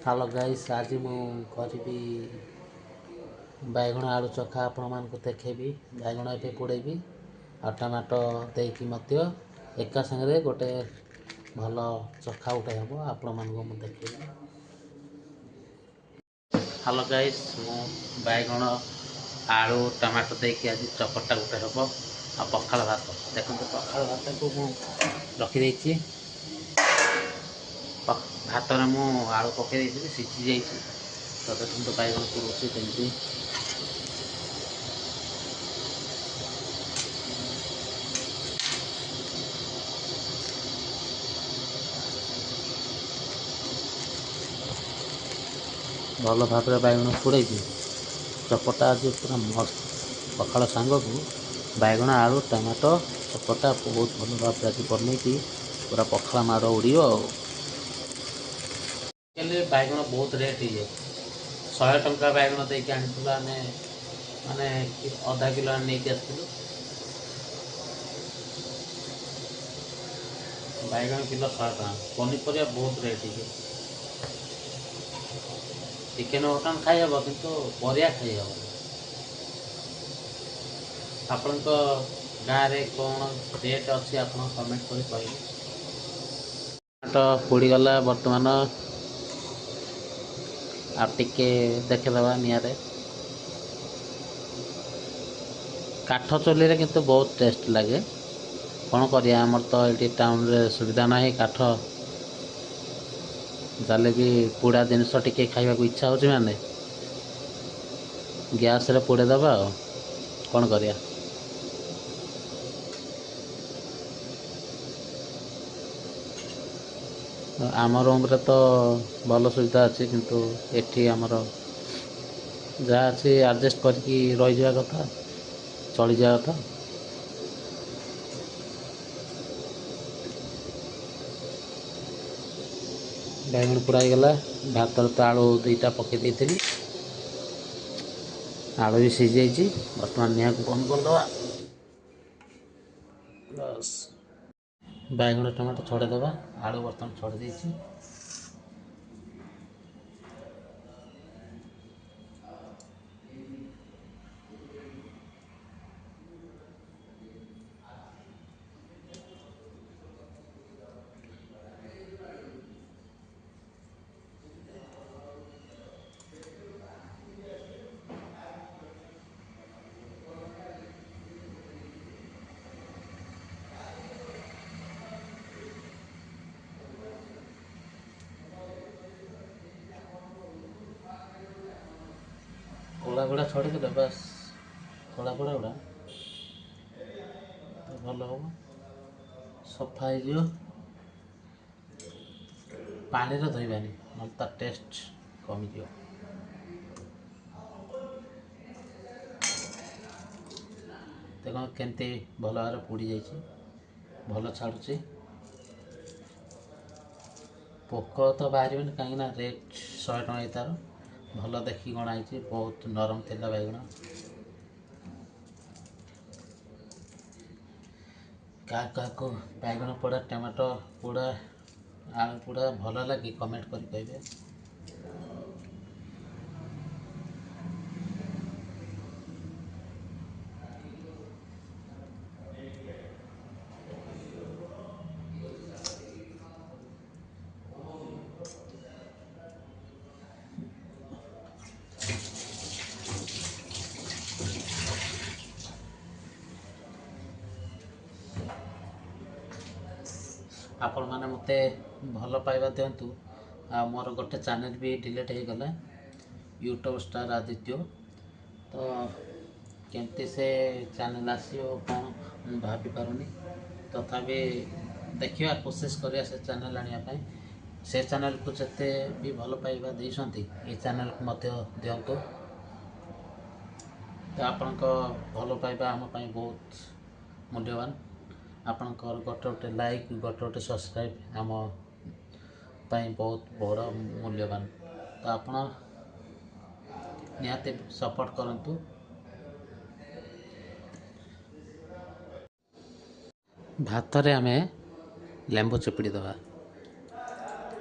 Hello guys, ଆଜି ମୁଁ କରିବି ବାଇଗଣ ଆଳୁ ଚଖା, ଆପଣମାନଙ୍କୁ ଦେଖେଇବି। ବାଇଗଣ ଏବେ ପୋଡ଼େଇବି ଆଉ ଟମାଟୋ ଦେଇକି ମଧ୍ୟ ଏକା ସାଙ୍ଗରେ ଗୋଟେ ଭଲ ଚଖା ଗୋଟେ ହେବ, ଆପଣମାନଙ୍କୁ ମୁଁ ଦେଖେଇବି। ହ୍ୟାଲୋ ଗାଇସ୍, ମୁଁ ବାଇଗଣ ଆଳୁ ଟମାଟୋ ଦେଇକି ଆଜି ଚକଟା ଗୋଟେ ହେବ ଆଉ ପଖାଳ ଭାତ। ଦେଖନ୍ତୁ, ପଖାଳ ଭାତକୁ ମୁଁ ରଖିଦେଇଛି। ଭାତରେ ମୁଁ ଆଳୁ ପକାଇ ଦେଇଥିଲି, ସିଝି ଯାଇଛି। ତ ଦେଖନ୍ତୁ, ବାଇଗଣ ପୋଡ଼ୁଛି କେମିତି। ଭଲ ଭାବରେ ବାଇଗଣ ପୋଡ଼େଇକି ଚକଟା ଆଜି ପୁରା ମସ୍ତ। ପଖାଳ ସାଙ୍ଗକୁ ବାଇଗଣ ଆଳୁ ଟମାଟୋ ଚକଟା ବହୁତ ଭଲ ଭାବରେ ଆଜି ବନେଇକି ପୁରା ପଖାଳ ମାଡ଼ ଉଡ଼ିବ। ଆଉ ଆଜିକାଲି ବାଇଗଣ ବହୁତ ରେଟ୍ ହେଇଯାଇଛି। 100 ଟଙ୍କା ବାଇଗଣ ଦେଇକି ଆଣିଥିଲୁ ଆମେ, ମାନେ ଅଧା କିଲୋ ନେଇକି ଆସିଥିଲୁ। ବାଇଗଣ କିଲୋ 100 ଟଙ୍କା। ପନିପରିବା ବହୁତ ରେଟ୍ ହେଇଯାଇଛି। ଚିକେନ୍ ମଟନ୍ ଖାଇହେବ, କିନ୍ତୁ ପରିବା ଖାଇହେବନି। ଆପଣଙ୍କ ଗାଁରେ କ'ଣ ରେଟ୍ ଅଛି, ଆପଣ କମେଣ୍ଟ କରି କହିବେ। ଟମାଟୋ ପୋଡ଼ିଗଲା ବର୍ତ୍ତମାନ, ଆଉ ଟିକେ ଦେଖିଦେବା ନିଆଁରେ। କାଠ ଚୁଲିରେ କିନ୍ତୁ ବହୁତ ଟେଷ୍ଟ ଲାଗେ। କ'ଣ କରିବା, ଆମର ତ ଏଇଠି ଟାଉନରେ ସୁବିଧା ନାହିଁ କାଠ ଜାଲେ ବି ପୋଡ଼ା ଜିନିଷ ଟିକେ ଖାଇବାକୁ ଇଚ୍ଛା ହେଉଛି, ମାନେ ଗ୍ୟାସ୍ରେ ପୋଡ଼ିଦେବା, ଆଉ କ'ଣ କରିବା। ଆମ ରୁମ୍ରେ ତ ଭଲ ସୁବିଧା ଅଛି, କିନ୍ତୁ ଏଠି ଆମର ଯାହା ଅଛି ଆଡ଼ଜଷ୍ଟ କରିକି ରହିଯିବା କଥା, ଚଳିଯିବା କଥା। ବାଇଗଣ ପୋଡ଼ା ହେଇଗଲା। ଭାତରେ ତ ଆଳୁ 2ଟା ପକାଇ ଦେଇଥିଲି, ଆଳୁ ବି ସିଝିଯାଇଛି। ବର୍ତ୍ତମାନ ନିଆଁକୁ ବନ୍ଦ କରିଦେବା। ବାସ୍, ବାଇଗଣ ଟମାଟୋ ଛଡ଼େଇଦେବା। ଆଳୁ ବର୍ତ୍ତମାନ ଛଡ଼େଇ ଦେଇଛି। କଳା ଗୁଡ଼ା ଛଡ଼େଇଦେଲେ ବାସ୍, କଳା କଳା ଗୁଡ଼ା ଭଲ ହେବ, ସଫା ହେଇଯିବ। ପାଣିରେ ଧୋଇବାନି, ନହେଲେ ତା ଟେଷ୍ଟ କମିଯିବ। ଦେଖ କେମିତି ଭଲ ଭାବରେ ପୋଡ଼ି ଯାଇଛି, ଭଲ ଛାଡ଼ୁଛି। ପୋକ ତ ବାହାରିବନି, କାହିଁକିନା ରେଟ୍ 100 ଟଙ୍କା ତାର। ଭଲ ଦେଖିକି ଗଣା ହେଇଛି, ବହୁତ ନରମ ଥିଲା ବାଇଗଣ। କାହା କାହାକୁ ବାଇଗଣ ପୋଡ଼ା, ଟମାଟୋ ପୋଡ଼ା, ଆଳୁ ପୋଡ଼ା ଭଲ ଲାଗେ, କମେଣ୍ଟ କରି କହିବେ। ଆପଣମାନେ ମୋତେ ଭଲ ପାଇବା ଦିଅନ୍ତୁ। ଆଉ ମୋର ଗୋଟେ ଚ୍ୟାନେଲ୍ ବି ଡିଲିଟ୍ ହେଇଗଲା, ୟୁଟ୍ୟୁବ୍ ଷ୍ଟାର୍ ଆଦିତ୍ୟ। ତ କେମିତି ସେ ଚ୍ୟାନେଲ୍ ଆସିବ କ'ଣ ମୁଁ ଭାବିପାରୁନି। ତଥାପି ଦେଖିବା, କୋସିସ୍ କରିବା ସେ ଚ୍ୟାନେଲ୍ ଆଣିବା ପାଇଁ। ସେ ଚ୍ୟାନେଲ୍କୁ ଯେତେ ବି ଭଲ ପାଇବା ଦେଇଛନ୍ତି, ଏ ଚ୍ୟାନେଲ୍କୁ ମଧ୍ୟ ଦିଅନ୍ତୁ। ତ ଆପଣଙ୍କ ଭଲ ପାଇବା ଆମ ପାଇଁ ବହୁତ ମୂଲ୍ୟବାନ। ଆପଣଙ୍କର ଗୋଟେ ଗୋଟେ ଲାଇକ୍, ଗୋଟେ ଗୋଟେ ସବସ୍କ୍ରାଇବ୍ ଆମ ପାଇଁ ବହୁତ ବଡ଼ ମୂଲ୍ୟବାନ। ତ ଆପଣ ନିହାତି ସପୋର୍ଟ କରନ୍ତୁ। ଭାତରେ ଆମେ ଲେମ୍ବୁ ଚିପୁଡ଼ି ଦେବା,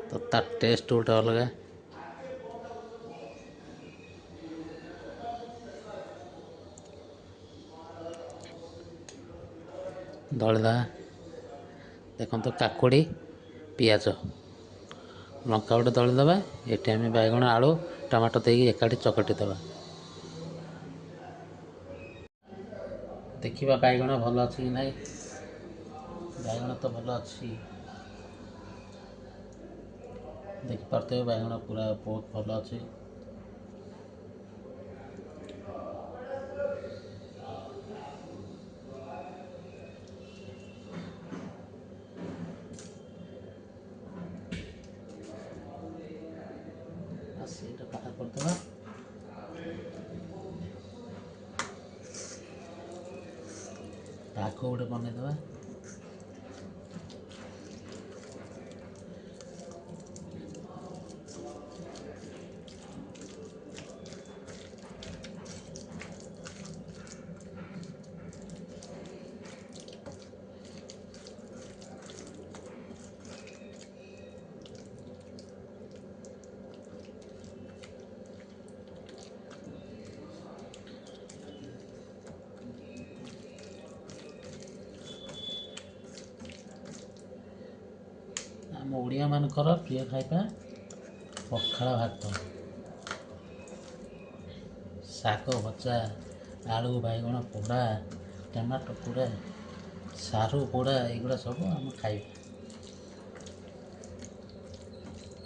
ତ ତା ଟେଷ୍ଟ ଗୋଟେ ଅଲଗା। ଦଳିଦେବା। ଦେଖନ୍ତୁ କାକୁଡ଼ି, ପିଆଜ, ଲଙ୍କା ଗୋଟେ ଦଳିଦେବା। ଏଠି ଆମେ ବାଇଗଣ, ଆଳୁ, ଟମାଟୋ ଦେଇକି ଏକାଠି ଚକଟି ଦେବା। ଦେଖିବା ବାଇଗଣ ଭଲ ଅଛି କି ନାହିଁ। ବାଇଗଣ ତ ଭଲ ଅଛି, ଦେଖିପାରୁଥିବେ ବାଇଗଣ ପୁରା ବହୁତ ଭଲ ଅଛି। ସେଇଟା ବାହାର କରିଦେବା। ପାଗ ଗୋଟେ ବନେଇଦେବା। ଆମ ଓଡ଼ିଆମାନଙ୍କର ପ୍ରିୟ ଖାଇବା ପଖାଳ ଭାତ, ଶାଗ ଭଜା, ଆଳୁ ବାଇଗଣ ପୋଡ଼ା, ଟମାଟୋ ପୋଡ଼ା, ସାରୁ ପୋଡ଼ା, ଏଇଗୁଡ଼ା ସବୁ ଆମ ଖାଇବା।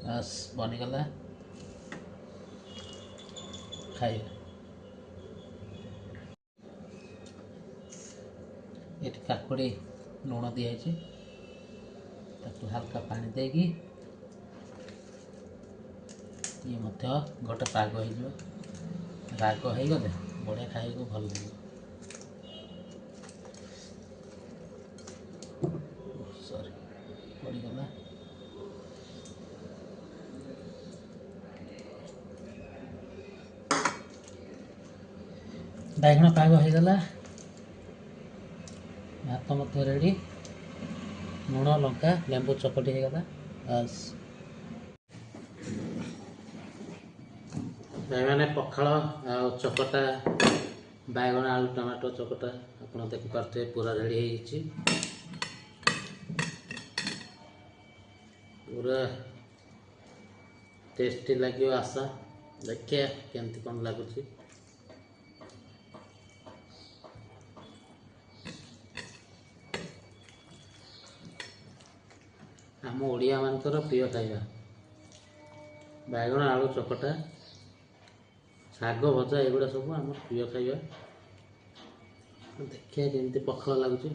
ବାସ୍ ବନିଗଲା ଖାଇବା। ଏଠି କାକୁଡ଼ି ଲୁଣ ଦିଆହେଇଛି, ତାକୁ ହାଲକା ପାଣି ଦେଇକି ଇଏ ମଧ୍ୟ ଗୋଟେ ପାଗ ହେଇଯିବ। ରାଗ ହେଇଗଲେ ବଢ଼ିଆ ଖାଇବାକୁ ଭଲ ଲାଗିବ। ସରି, ପଡ଼ିଗଲା। ବାଇଗଣ ପାଗ ହେଇଗଲା, ଭାତ ମଧ୍ୟ ରେଡ଼ି, ଲୁଣ ଲଙ୍କା ଲେମ୍ବୁ ଚକଟି ହେଇଗଲା। ବାସ୍ ଭାଇମାନେ, ପଖାଳ ଆଉ ଚକଟା, ବାଇଗଣ ଆଳୁ ଟମାଟୋ ଚକଟା ଆପଣ ଦେଖିପାରୁଥିବେ ପୁରା ରେଡ଼ି ହେଇଯାଇଛି। ପୁରା ଟେଷ୍ଟି ଲାଗିବ ଆଶା। ଦେଖିବା କେମିତି କ'ଣ ଲାଗୁଛି। ଆମ ଓଡ଼ିଆମାନଙ୍କର ପ୍ରିୟ ଖାଇବା ବାଇଗଣ ଆଳୁ ଚକଟା, ଶାଗ ଭଜା, ଏଗୁଡ଼ା ସବୁ ଆମର ପ୍ରିୟ ଖାଇବା। ଦେଖିବା କେମିତି ପଖାଳ ଲାଗୁଛି।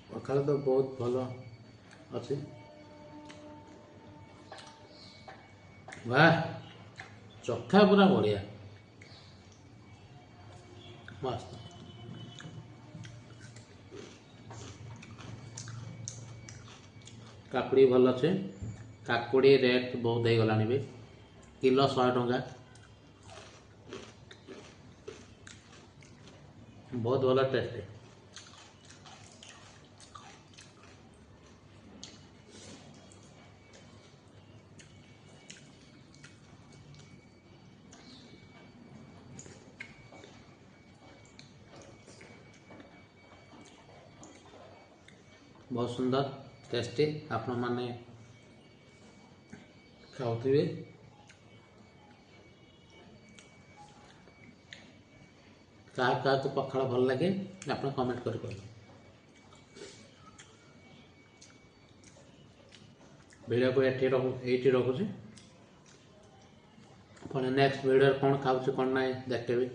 ପଖାଳ ତ ବହୁତ ଭଲ ଅଛି। ବାह, ଚଖା ପୁରା ବଢ଼ିଆ, ମସ୍ତ। କାକୁଡ଼ି ଭଲ ଅଛି। କାକୁଡ଼ି ରେଟ୍ ବହୁତ ହେଇଗଲାଣି ବି, କିଲୋ 100 ଟଙ୍କା। ବହୁତ ଭଲ ଟେଷ୍ଟ। ବହୁତ ସୁନ୍ଦର ଟେଷ୍ଟି। ଆପଣମାନେ ଖାଉଥିବେ। କାହା କାହାକୁ ପଖାଳ ଭଲ ଲାଗେ ଆପଣ କମେଣ୍ଟ କରି କହିବେ। ଭିଡ଼ିଓକୁ ଏଇଠି ରଖୁଛି। ପୁଣି ନେକ୍ସଟ ଭିଡ଼ିଓରେ କ'ଣ ଖାଉଛି କ'ଣ ନାହିଁ ଦେଖେଇବି।